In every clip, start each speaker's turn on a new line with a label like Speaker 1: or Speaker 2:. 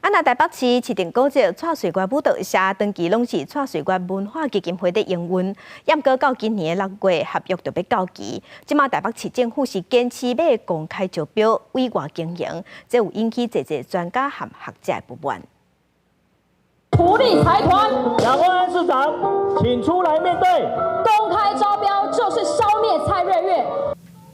Speaker 1: 啊，若台北市市定古蹟蔡瑞月舞蹈社，長期攏是蔡瑞月文化基金會咧營運，毋過到今年的6月合約就欲到期。這馬台北市政府是堅持欲公開招標委外經營，這有引起濟濟專家和學者的不滿。
Speaker 2: 圖利財團，
Speaker 3: 蔣萬安市長，請出來面對。
Speaker 2: 公開招標就是消滅蔡瑞月。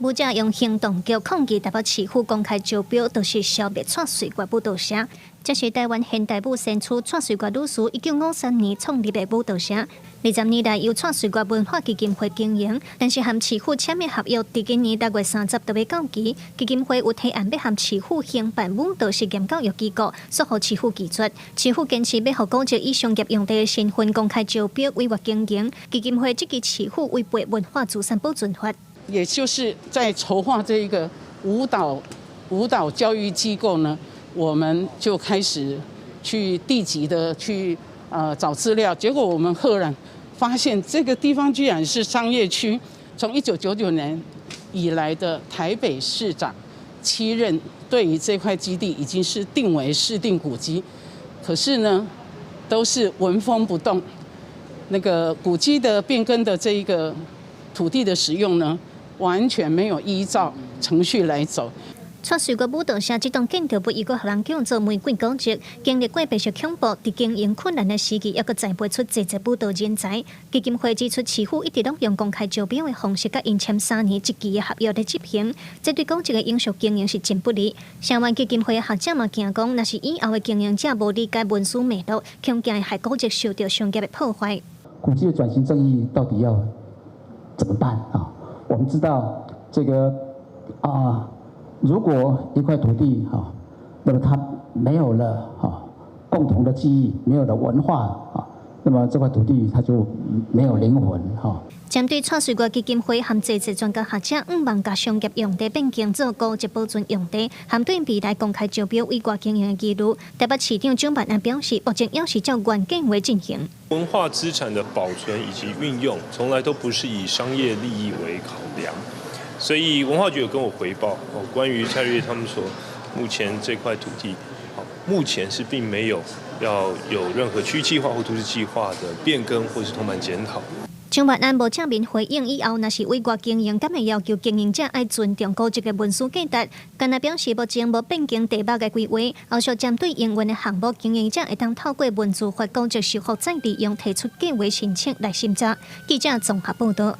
Speaker 4: 舞者用行動劇抗議台北市府公開招標，就是消滅蔡瑞月舞蹈社。這是台灣現代舞先驅蔡瑞月女士1953年創立的舞蹈社，20年來由蔡瑞月文化基金會經營，但是和市府簽的合約，佇今年6月30就欲到期。基金會有提案欲和市府興辦舞蹈實驗教育機構，煞予市府拒絕。市府堅持欲予古蹟以商業用地的身份公開招標委外經營。基金會質疑市府違背文化資產保存法。
Speaker 5: 也就是在籌劃這一個舞蹈教育機構呢，我們就開始去地籍的去找資料，結果我們赫然發現這個地方居然是商業區。從1999年以來的台北市長七任對於這塊基地已經是定為市定古蹟，可是呢都是紋風不動。那個古蹟的變更的這一個土地的使用呢，完全沒有依照程序來走。
Speaker 4: 蔡瑞月舞蹈社這棟建築物，伊閣予人叫做玫瑰古蹟，經歷過白色恐怖，佇經營困難的時期，猶閣栽培出濟濟舞蹈人才。基金會指出，市府一直攏用公開招標的方式，佮𪜶簽3年一期的合約咧執行，這對古蹟的永續經營是真不利。聲援基金會的學者嘛驚講，若是以後的經營者無理解文史脈絡，恐驚會害古蹟受著商業的破壞。
Speaker 6: 古蹟的轉型正義到底要怎麼辦啊？我們知道這個啊，如果一塊土地哈，那麼它沒有了哈共同的記憶，沒有了文化啊，那麼這塊土地它就沒有靈魂哈。
Speaker 4: 針對蔡瑞月基金會和濟濟專家學者，向望共商業用地變更做古蹟保存用地，和對未來公開招標委外經營的疑慮，台北市長蔣萬安表示，目前猶是照原計劃進行。
Speaker 7: 文化資產的保存以及運用，從來都不是以商業利益為考量。所以文化局有跟我回報，哦，關於蔡瑞月他們所目前這塊土地，好，目前是並沒有要有任何區域計劃或都市計劃的變更或是通盤檢討。
Speaker 4: 蔣萬安無正面回應以後，若是委外經營，敢會要求經營者愛尊重古蹟的文史價值？干焦表示目前無變更地目的規劃，後續針對營運的項目，經營者會當透過文資法古蹟修復再利用提出計劃申請來審查。記者綜合報道。